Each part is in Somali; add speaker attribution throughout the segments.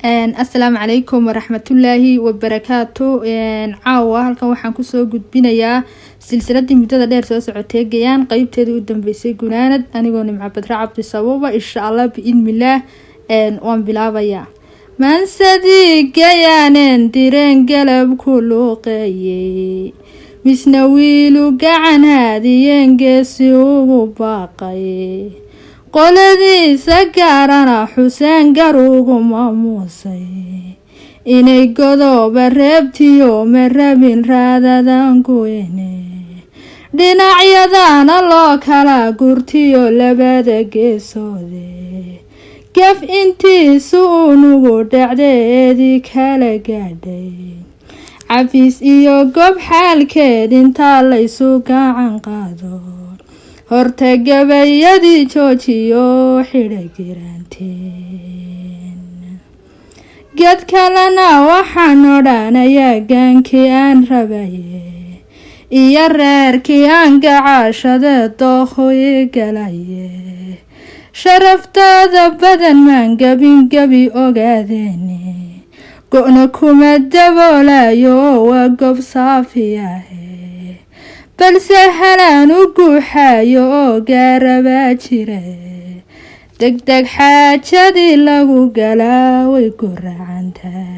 Speaker 1: Asalaamu calaykum waraxmatullaahi wabarakaatu. Caawa halkan waxaan kusoo gudbinayaa silsiladii muddada dheer soo socotay Gayaan, qeybteedii u dambeysay, gunaanad. Anigoo Nimco Badre Cabdi Sabuuba, insha Allah biidnillaah waan bilaabayaa. Maansadii Gayaaneen direen galab ku luuqeeyey, misna wiilu gacan haadiyeen geesi ugu baaqay, qoladiisa gaarana Xuseen gar ugu maamuusay, inay godooba reebtiyo ma rabin raadadan kuwene, dhinacyadana loo kala gurtiyo labada geesoode, gaf intiisu unugu dhacdeedii kala gaadhay, cafis iyo gob xaalkeed intaa laysu gacan qaado, horta gabayadii joojiyo xidha giraanteen. Ged kalena waxaan odhanayaa gaankii aan rabaye iyo reerkii aan gacaashade doohoyi galaye, sharaftooda badan maan gabin gabi ogaadeene, go-na kuma daboolayo waa gob saafiyahe, balse halaan u guuxayo oo gaarabaa jire, degdeg xaajadii lagu galaa way guracantaa,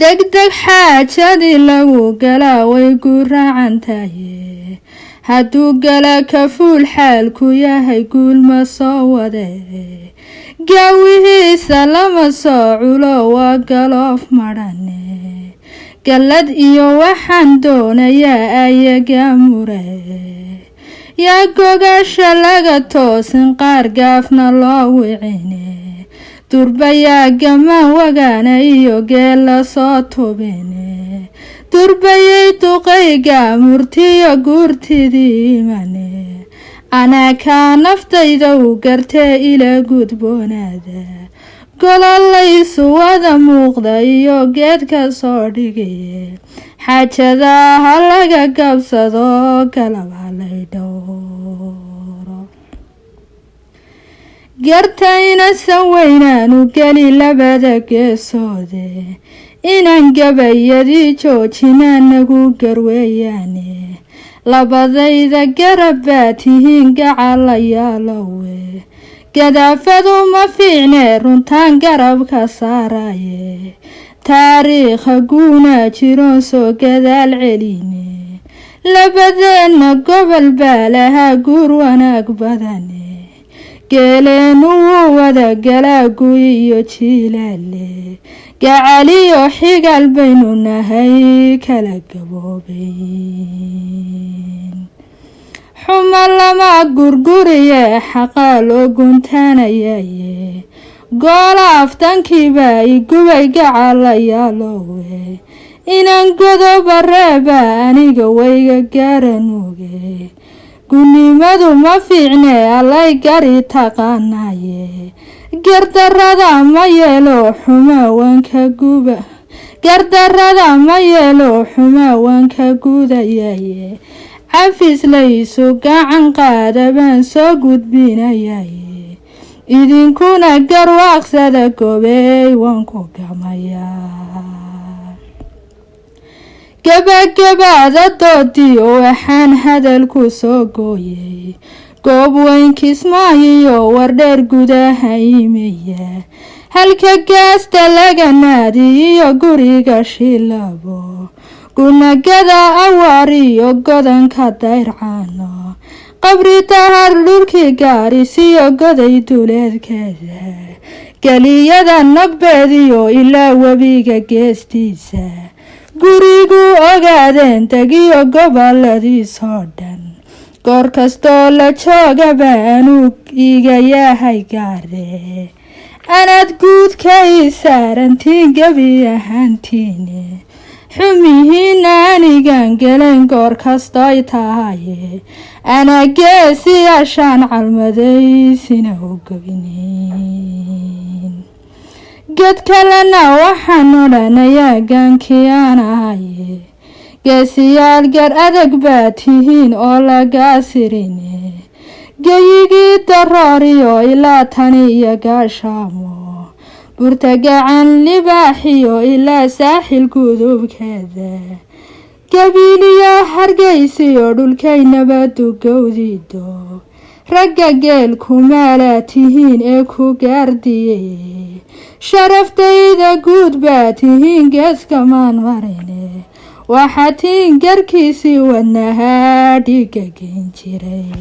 Speaker 1: degdeg xaajadii lagu galaa way guracantaye, hadduu gala kafuul xaalku yahay guul ma soo wade, gaawihiisa lama soo culo waa galoof madhane, gallad iyo waxaan doonayaa ayaga mure, yaa gogasha laga toosin qaar gaafna loo wicine, durbayaa gamaan wagaana iyo geel lasoo tubine, durbayay duqayga murtiyo guurtidii imane, anaa kaa naftayda u gartee ila gudboonaada, gololaysu wada muuqda iyo geedka soo dhigaye, xaajada ha laga gabsado galab halay dhowro, gartaynasan weynaanu geli labada geesoode, inaan gabayadii joojinaa nagu garweeyaane, labadayda garab baa tihiin gacalayaalowe, gadaafadu ma fiicne runtaan garabka saaraye, taariikha guuna jiroon soo gadaal celine, labadeenna gobol baa lahaa guur wanaag badane, geeleenu wuu wada galaa guy iyo jiilaale, gacaliyo xigaal baynu nahay kala gaboobayn, xumo lama gurguriye xaqaa loo guntaanayaye, goola aftankiibaa igubay gacalayaalowe, inaan godoba reeba aniga wayga garanuge, gunnimadu ma fiicne allay gari taqaanaye, gardarada ma yeelo xuma waan ka guba, gardarada ma yeelo xuma waan ka gudayaye, cafis laysu gacan qaada baan soo gudbinayaye, idinkuna garwaaqsada gobey waan ku gamayaa. Gabagabaada doodiyo waxaan hadalku soo gooyay, goob weyn Kismaayiyo Wardheer gudaha imeya, halka gaasta laga naadiyo guriga Shilabo, gunagada Awaariyo godanka Dayrcaano, Qabri Dahar dhulkii Gaarisiyo Goday duleedkeeda, geliyada Nogbeediyo ilaa webiga geestiisa, gurigu Ogaadeen tegiyo goboladiisoo dhan, goor kastoo la joogaba anuu iga yahay gaare, anaad guudka ii saarantiin gebi ahaantiine, xumihiina anigan gelayn goor kastoy tahaye, anaa geesiyaashaan calmadaysina u gabinayn. Ged kalena waxaan odhanayaa gaankii aan ahaye, geesiyaal gar adag baa tihiin oo lagaa sirine. Geyigii Darooriyo ilaa tani iyo Gaashaamo, Burta Gacan Libaaxiyo ilaa Saaxil gudubkeeda, Gabiiliyo Hargeysiyo dhulkay nabadu gowdido, ragga geel kumaalaa tihiin ee ku gaardiyey, sharaftayda guud baa tihiin, geeskamaan marine, waxaa tiin garkiisii wadnahaa dhiiga geen jiray.